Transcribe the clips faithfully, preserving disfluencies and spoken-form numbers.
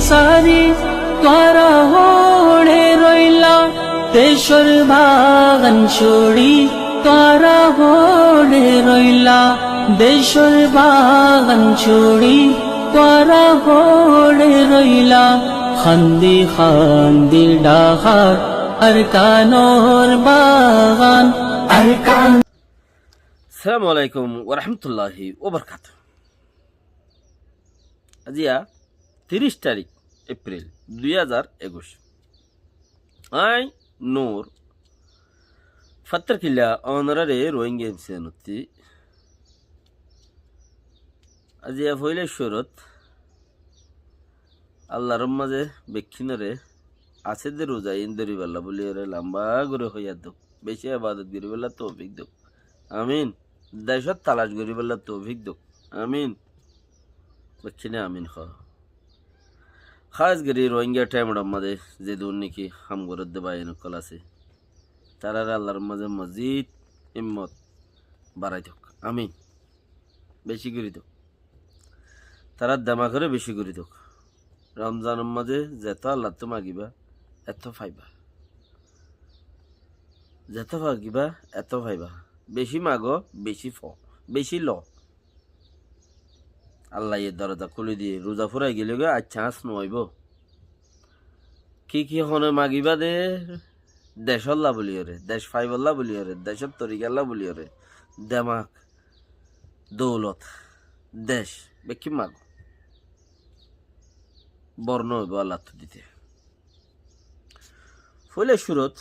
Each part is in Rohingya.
Sári tuáñra hoçé roilá, decór bagan cúri, tuáñra hoçé roilá, decór bagan cúri, tuáñra hoçé roilá, handi handi dhahár Arkanor bagan, Arkan. Assalamu alaikum wa rahmatullahi wa barakatuhu. Aziya tiríc tarík Epril dui házar ekuic. Añí Nur Fattarkilla, onoráre Rohingya M C N ottú. Aziya foila cúrut Allar mazé bekkúnore asé de ruza in dóribolla bóliyoré lamba gorí hoiyá douk. Beci ebadot goríbolla toufik douk. Amin. Decót talac goríbolla toufik douk. Amin. Bekkúne amin hoó. Hás gorí Rohingya thaimor mazé zedún niki ham gorédde báiyain ókkol asé, taráre Allar mazé mozid himmot barai douk. Amin. Beci gorí douk. Tarár demakóre beci gorí douk. Romzanor mazé zetó Allattú magibá, etó faiba. Zetó magibá, etó faiba. Beci mago, beci fo, beci lo. Allaye doroza kúli diyé, ruza furai gilé goi, accá añs no aibó. Ki ki hone magibá de, decólla bóliyoré, dec faibolla bóliyoré, decór torikalla bóliyoré, demak, doulot, dec, bekkún mago. Bor no óibo Allattú dite. Foila cúrut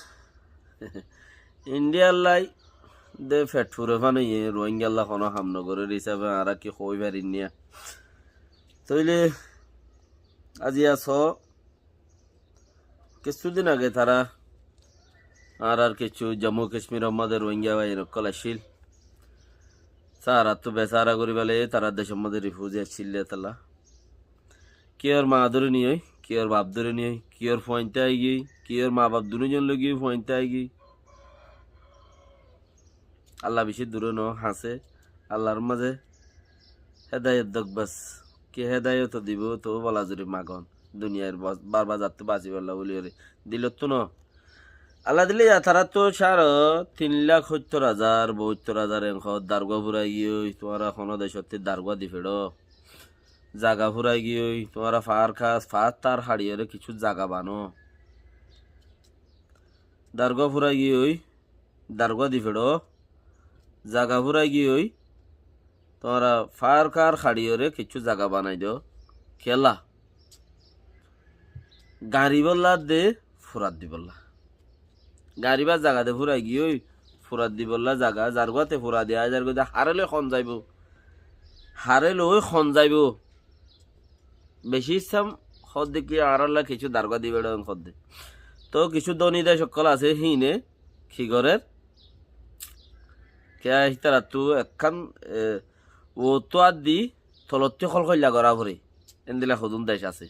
Indiyalla de feth fure fanoiye Rohingyalla hono ham no gorér hísabe añára ki hoi farir niya? Tóile aziya só, kissú din age tará añárar kissú Jammu Kashmiror mazé Rohingya báiyain ókkol accíl. Sárattú besára goríballa tará decór mazé rifuzi accíl de tala. Kiyór maa dóri niyói, kiyór baf dóri niyói, kiyór fuainta aigiyói, kiyór maa baf dunúzon loi giyói fuainta aigiyói. Alla bicí duré no, hañsé. Allar mazé hédayot dok bes. Ki hédayot dibo, tou bola zuri magon. Duniyair bas-, bar bazattú basibolla bóliyoré. Dilottú no. Alla dile ya taráttu cáro tin lak hóittor házar, bóittor házar en hoó, dargua furai giyói, tuáñra hono decótti dargua di feçó. Zaga furai giyói, tuáñra faár kas, faár taár haçiyoré kissú zaga bano. Dargua furai giyói, dargua di feçó, zaga furai giyói, tuáñra faár kaár haçiyoré kissú zaga banai do. Kiyólla? Gañribolla de, furat dibolla. Gañribar zaga de furai giyói, furat dibolla zaga, zargua te fura di aizar goi de, haré loi hon zaibo? Haré loi hon zaibo? Beci issam hoódde ki, añárálla kissú dargua di beçó hoódde. Tóu kissú dóni dec ókkol asé, híine ki gorér? Kiyá hítarattú ekkán, e, uottú át di tolottú hol hoilla gorá foré. Endilla hodún dec asé.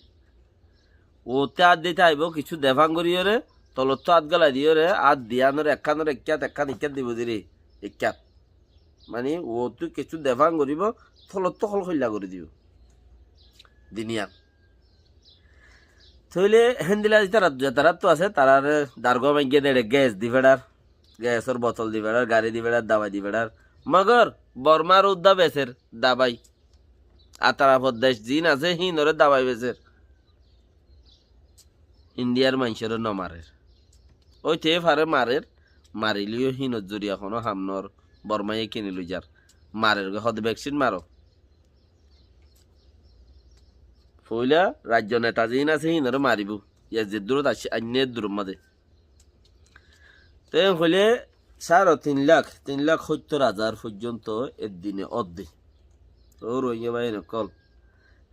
Uottú át dite aibó, kissú defán goríyoré, tolottú át gálai diyoré, át diyánore ekkánore ekkát, ekkán ikkát dibo diri, ikkát. Mani, uottú kissú defán goríbo, tolottú hol hoilla gorí dibo. Diniyan. Tóile héndilla ítara, ítarattú asé, taráre dargua maigge de eçe ges di feçar, gesor botol di feçar, gari di feçar, dabai di feçar. Mogor Bormar uddá beser dabai. Atarafot dec ziín asé, híinoré dabai beser. Indiyar maincóre no marer. Óite fare marer, marileyó híinor zoriya honó ham nor, Bormaye kini loi zar. Marer goi hóde vekcin maro. Foila raijjo neta ziín asé híinoré maribó. Yá zeddúrot aiccé, ainné eddúror mazé. Te en hoilé sáre tin lak, tin lak hóittor házar foijjonto eddine ódde. Ó Rohingya báiyain ókkol,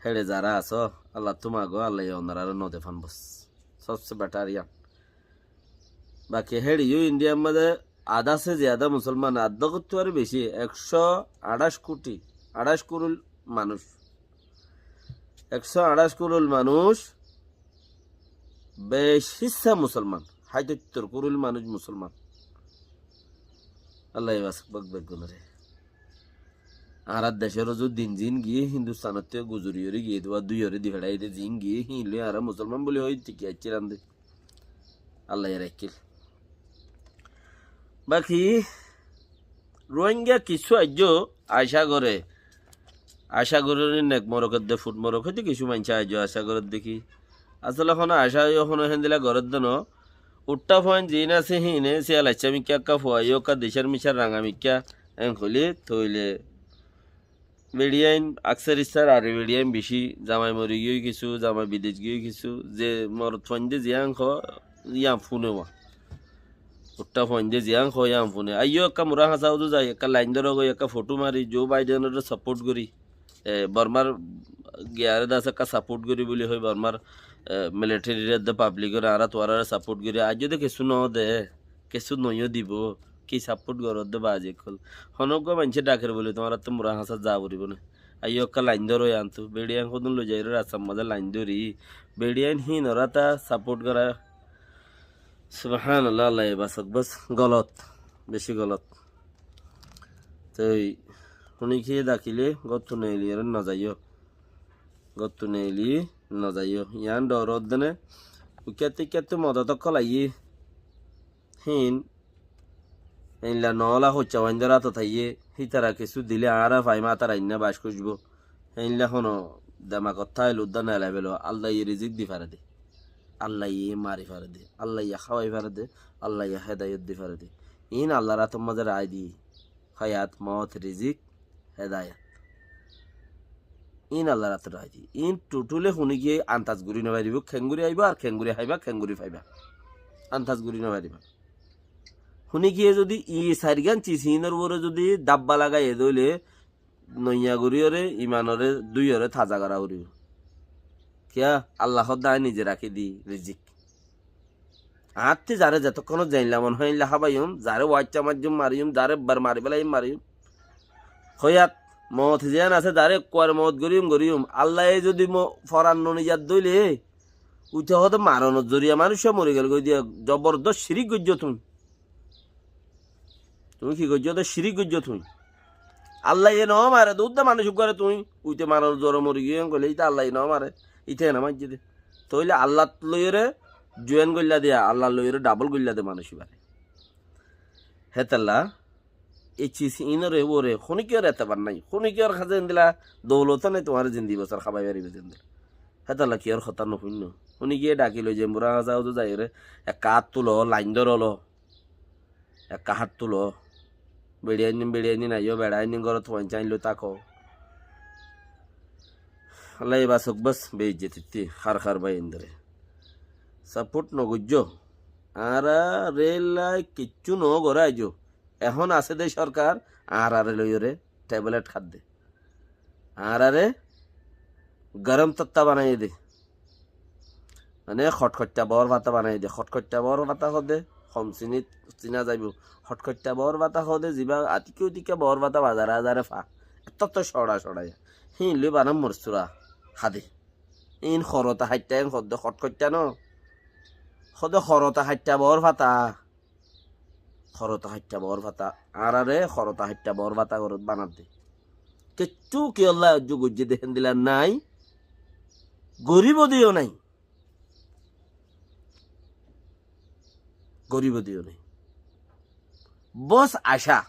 héçe zará asó, Allattú mago, Allaye onoráre no defán bos. Sobse betar yián. Baki héçe yó Indiyar mazé adá se ziyada musolman, adá gottú aró beci, ekcó añçáic kuthi, añçáic kurul manúic. Ekcó añçáic kurul manúic, beci issá musolman, háit óittor kurul manúic musolman. Allaye basek bek beggúnoré. Añárar decór uzu din ziín giyé, Hindustanottú guzoriyóre giyé, dua duiyóre di feçáiye de ziín giyé, híin loi añára musolman buli hoói tiki aiccílam de. Allaye raikkíl. Baki Ruáinga kissú aijjó acá goré, acá goré nek morok edde fut morok hoite kissú maincé aijjó acá goré deki. Asóle hono acá yó hono héndila goré de no. Uṭṭá fuain ziín asé híine siyal aiccá mikká ekká fuaiyó ekká dicár micár rañga mikká en hoilé toile Beçiyain aksar issar ar beçiyain bicí zamai mori giyói kissú, zamai bidec giyói kissú, ze morot fuainde ziyán hoó, yían fúne wá. Uṭṭá fuainde ziyán hoó, yían fúne. Aiyó ekká mura hañsá uzu zai, ekká lain dóro goi, ekká fothú mari, Joe Biden ore saport gorí. E, Bormar giyaré das ekká saport gorí buli hoi, Bormar, e, military re de pablik ore, añára tuáñrare saport gorí. Aijjó de kissú no de, kissú noiyó dibo. Ki saport goródde bazi ókkol? Honó uggúa maincé dhaker buli tuáñrattú mura hañsát zaa foribó né? Aiyó ekká lain dóro yíantu. Beçiyain hodún loizaiyóre rastar mazé lain dóri. Beçiyain híinoré ata saport gorá. Subhánallah, Allaye basók bas. Golot. Bicí golot. Toi, húni ki dakile, góttu neeli ere nozaiyó. Góttu neeli nozaiyó. Yían dhoródde né. Uikkátte uikkátte modot ókkol aiyé. Híin, einla noóla hoicca waindor átot aiyé, hítara kessú dilé añára faim, átara ainná bac goijjibó. Héinla hono demakot táil uddá nelai belo, Allaye rizik di fare de. Allaye mari fare de. Allaye háwai fare de. Allaye hédayot di fare de. Iín Allar átor mazé raái di. Háyat, moot, rizik, hédayat. Iín Allar átor raái di. Iín tuthule hunikiye antas gorí nofaribó. Kengori aibó ar kengori háiba, kengori faiba. Antas gorí nofaribá. Hunikiye zodi i sairgán cis iínor uore zodi dabba lagaiyé dóile, noiya goríyore imanore dúiyore taza gorá foribó. Kiyá? Allah hoódde aññí nize rakí di rizik. Añáttu zaré zetókkonót zainla mone hoó éinla hábaiyum, zaré waicca maijjum mariyum, zaré ebbar mari félaiyum mariyum. Hoiyat moot ziyán asé, zaré ekkuare moot goríyum goríyum. Allaye zodi mo-, foran noniyat dóile, uite hoóde maronor zoriya manúic mori gel goi diya, zobordos cirik goijjó tuñí. Tuñí ki goijjó de? Cirik goijjó tuñí. Allaye no mare de, uddá manúic uggúare tuñí uite maronor zore mori giyó en hoilé, íte Allaye no mare, íte ene maijjé de. Tóile Allat loiyóre juin goillá de, Allat loiyóre dhabol goillá de manúic ibáre. Hétolla, e cis iínor uore honikiyór etebar nái, honikiyór hañsé endilla doulot nái, tuáñre zindi bosór hábai faribó zendilla. Hétolla kiyór hotá no fúinno. Hunikiye dhaki loi zai, mura hañsá uzu zaiyóre, ekká hát tulo, lain dóro lo. Ekká hát tulo. Beçiyain, beçiyain aiyó, beçain górot fuain sain loi táko. Allaye basók bas, beijjotittú hár hár báiyaindóre. Saport nogoijjó. Añára rel ai kiccú nogorá aijjó. Ehón asé de sorkar, añárare loiyóre teblet hádde. Añárare gorom totta banaiyé de. Mane, hothoitta boór fata banaiyé de. Hothoitta boór fata hoóde, hom sinit sina zaibó. Hothoitta boór fata hoóde, zibá atikka utikka boór fata bazare azare fa. Ettó soça soça. Híin loi bana morsura há de. Iín horota haitta, iín hoóde hothoitta no. Hoóde horota haitta boór fata. Horota haitta boór fata, añárare horota haitta boór fata gorot banadde. Kiccú kiyólla aijjó goijjé de héndilla nái, goríbo deyó nái. Goríbo deyó nái. Bos acá.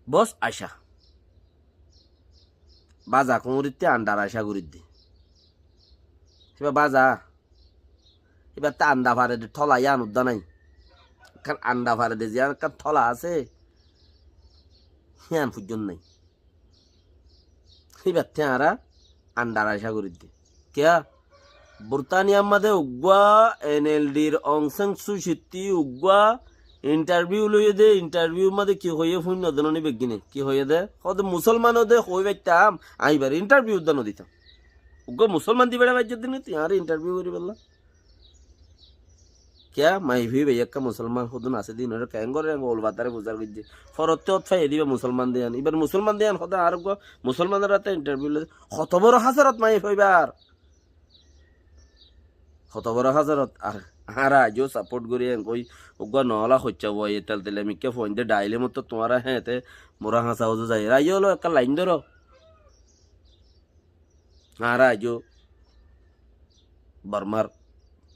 Bos acá. Baza kuñuritte andar acá goridde. Híba baza. Íbatte anda fare de thola yían uddá nái. Ekkán anda fare de ziyán ekkán thola asé, hían foijjón nái. Íbatte añára andar acá goridde. Kiyá? Burtaniyar mazé uggúa N L D r Aung San Suu Kyi ttí uggúa intarviu loiyé de, intarviur mazé ki hoiyé fúinno de no ni beggíne? Ki hoiyé de? Hoóde musolman óde hoi faittam, aññí ibáre intarviu uddá no ditam. Uggúa musolman di beça faijjó de ni tui añáre intarviu goríbolla? Kiyá? Maiyafua ibá ekká musolman hodún asé de, inore keéngori engori ul fatare fusár goijjé. Forotte ót faiyé de ibá musolman de yián. Ibár musolman de yián hoóde añár uggúa musolmanor áte intarviu loiyé de. Hoto boro házarot maiyafua ibár. Hoto boro házarot. Ar Añára aijjó sapót gorí en hoi, uggúa noóla hoiccá uaiyé, telteliya mikká fuain de dhaile mottor tuáñra héñte mura hañsa ózou zaiyér. Aijjó ólo ekká lain dóro. Añára aijjó Bormár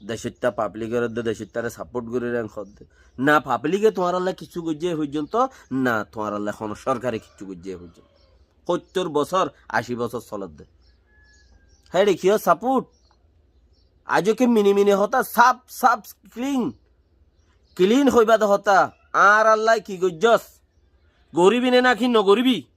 decóitta pablikóre de decóittáre sapót gorí en hoódde. Na pablike tuáñrallá kessú goijjé e foijjonto, na tuáñrallá hono sórkare kessú goijjé e foijjonto. Hóttor bosór, ací bosór solédde. Héçe kiyó sapót? Aijjó ki mini mini hotá, saf saf, klin. Klin hoibá de hotá, añárallá ki goijjós? Goríbi né náki nogoríbi?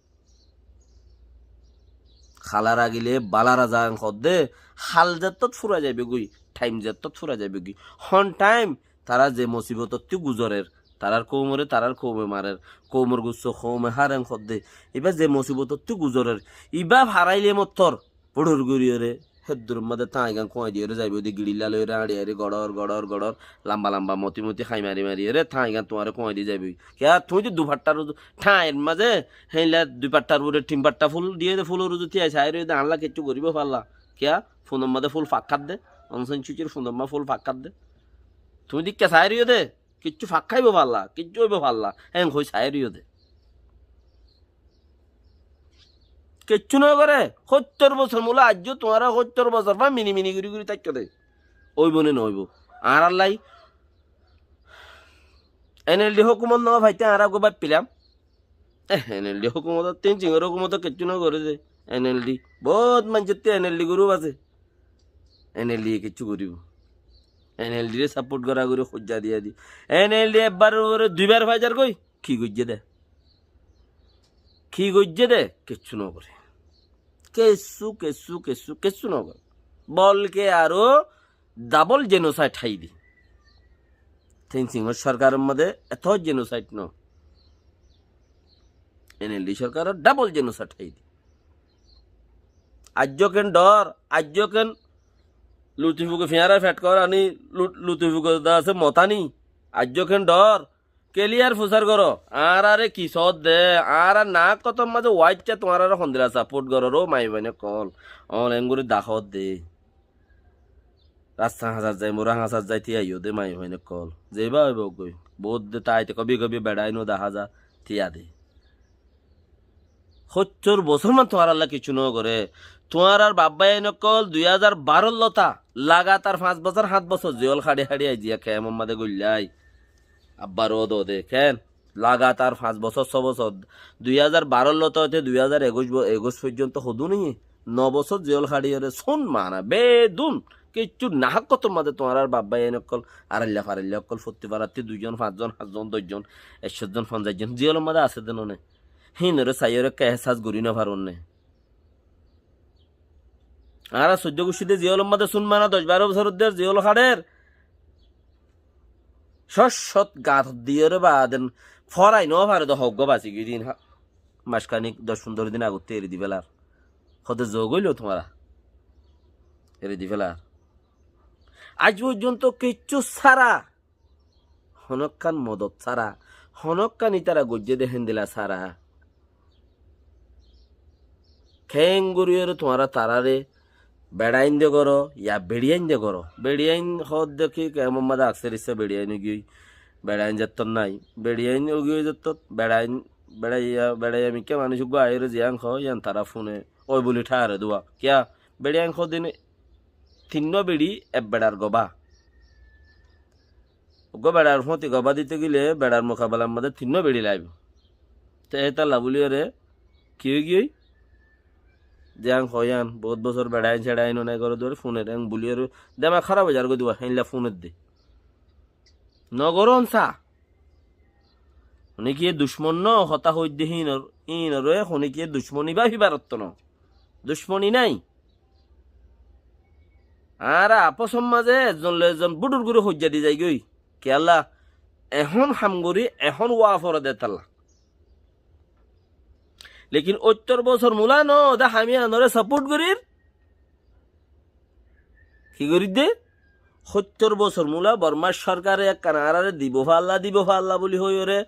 Hálar agile bálar aza en hoódde, hál zettót fúrai zaibói, thaim zettót fúrai zaibói. Hon thaim tará ze mosibotottú guzorer, tarár koumoré tarár koume marer, koumor gussó koume hár en hoódde, ibá ze mosibotottú guzorer, ibá faráile mottor, fúçur goríyoré, héddur mazé táaigán kúai diyoré zaibói de, giçilla loiyóre añçi añçi goçor goçor goçor, lamba lamba moti moti hái mari mariyóre táaigán tuáñre kúai di zaibói. Kiyá, tuñí de dui fattár uzu, tháair mazé héilla dui fattár uore tin fattá fúl diyé de, fúlor uzu tíai sai roiyé de, añálla kessú goríbo falla. Kiyá, funor mazé fúl fakkár de, onsoin cúcir funor mazé fúl fakkár de. Tuñí de kiyá sai roiyé de, kessú fakkáibo falla, kessú óibo falla, héen hoi sai roiyé de. Kessú nogoré, hóttor bosór mula aijjó tuáñra hóttor bosór fán mini mini gorí gorí táikko de. Óibo né noóibo? Añárallá NLD hókumot no faité añára uggúa báfilam. Eh, NLD hókumot, Tensingor hókumot kessú nogoré de. NLD, bout maincóttu NLD gurúp asé. NLD ye kessú goríbo? NLD re sapót gorá gorí hoijjá diya di. NLD ebbar uore duibar fai zargói. Ki goijjé de? Ki goijjé de? Kessú nogoré. Kessú, kessú, kessú, kessú nogoré. Bolke aró dabol jenosaid háiye de. Tensingor sorkaror mazé eto jenosaid no. NLD sorkaror dabol jenosaid háiye de. Aijjó ken dhor, aijjó ken luti fuke fiáñrar feth kor ani, lu-, luti fuke de asé mot ani. Aijjó ken dhor, keliyar fusár goró. Añárare ki soódde, añárar naák kotor mazé waiccá tuáñrare hondila sapót gorór, ó maiyafuain ókkol. Ónlain gorí dahódde. Rasta hañsat zai, mura hañsat zai, tíaiyó de maiyafuain ókkol. Zeibá óibo goi. Bout de táite kóbi kóbi beçain ó dahá za, tíya de. Hóttor bosór man tuáñrallá kessú nogoré. Tuáñrar baf báiyain ókkol dui házar barór lóta lagatar fañs bosór, háñt bosór zeól haçi haçi aijja kemor mazé goillái. Abbar ó dode, ken? Lagatar fañs bosór, só bosór, dui házar barór lóta óite dui házar ekuic bo-, ekuic foijjonto hodún óiye, no bosór zeól haçiyóre sún mana, bedún, kessú nahák kotor mazé tuáñrar baf báiyain ókkol, arailla farailla ókkol, fottí farattí duizon, fañszon, háñtzon, doizzon, ekcót zon, fonzaicjon, zeólor mazé asé de no né. Híinoré saiyóre ekká ehsas gorí no faronné. Añára soiddó guccí de zeólor mazé sún mana, doc baró bosór de zeól haçer. Cót cót gat diyóre baaden forai no fare de, hoggúa basi giyé din ha-, mac kanik doc fundoro din agottú eri di félar. Hode zog óilo tuáñra. Eri di félar. Aij foijjonto kessú sára, honókkan modot sára, honókkan ítara goijjé de héndila sára. Keéngoríyoré tuáñra taráre beçain de goró, ya beçiyain de goró. Beçiyain hoódde ki, kemor mazé akser issá beçiyain óigiyoi, beçain zettót nái. Beçiyain óigiyoi zettót, beçain, beçaiya, beçaiya mikká manúic uggúa aiyóre ziyán hoó, yían tará fúne, ói buli tháare dúa. Kiyá? Beçiyain hoódde ne, tinnúa beçi, ek beçar gobá. Uggúa beçar fúañti gobá dito gile beçar mukabelar mazé tinnúa beçi laibo. Te hétalla buliyóre ki óigiyoi? Ziyán hoó yían, bout bosór beçain seçain ónai goré dóre, fúner en buliyóre demak háraf ói zargói dúa, héinla fúner de. Nogorón sa. Honikiyé ducmon no, hotá hoóidde híinor, híinoré honikiyé ducmoni báfi farottó no. Ducmoni nái. Añára afosor mazé ezzon loi ezzon búçur gorí hoijja di zaigói. Kiyólla? Ehón ham gorí, ehón wá fore de tálla. Lekin óttor bosór mulá no, de ham yíanoré sapót gorír. Ki gorír de? Óttor bosór mulá Bormár sorkare ekkán añáráre dibo falla, dibo falla buli hoiyóre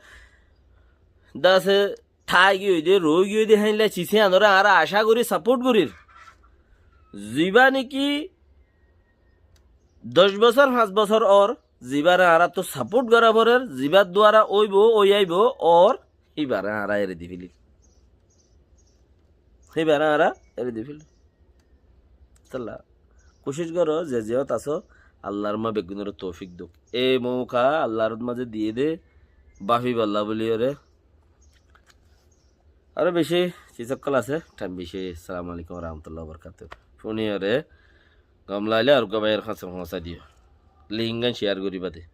dase tái giyói de, roói giyói de, héinla sis yíanoré añára acá gorí, sapót gorír. Zibá néki Doc bosór, fañs bosór ór, zibáre añáráttu sapót gorá forér, zibár duara óibo, ói aibó, ór, híbaré añára eri di félír. Híbaré añára eri di félír. Tolla kucíc goró, ze ziyót asó, Allar ma beggúnoré toufík douk. E mouka Allar mazé diyé dé, báfibolla bóliyoré. Aró bicí sis ókkol asé, thaim bicí. Assalamu alaikum wa rahmatullahi wa barakatuhu. Fúniyoré gom lailé ar uggwá báiyor hañsé foóñsai diyó. Link gán share goríba dé.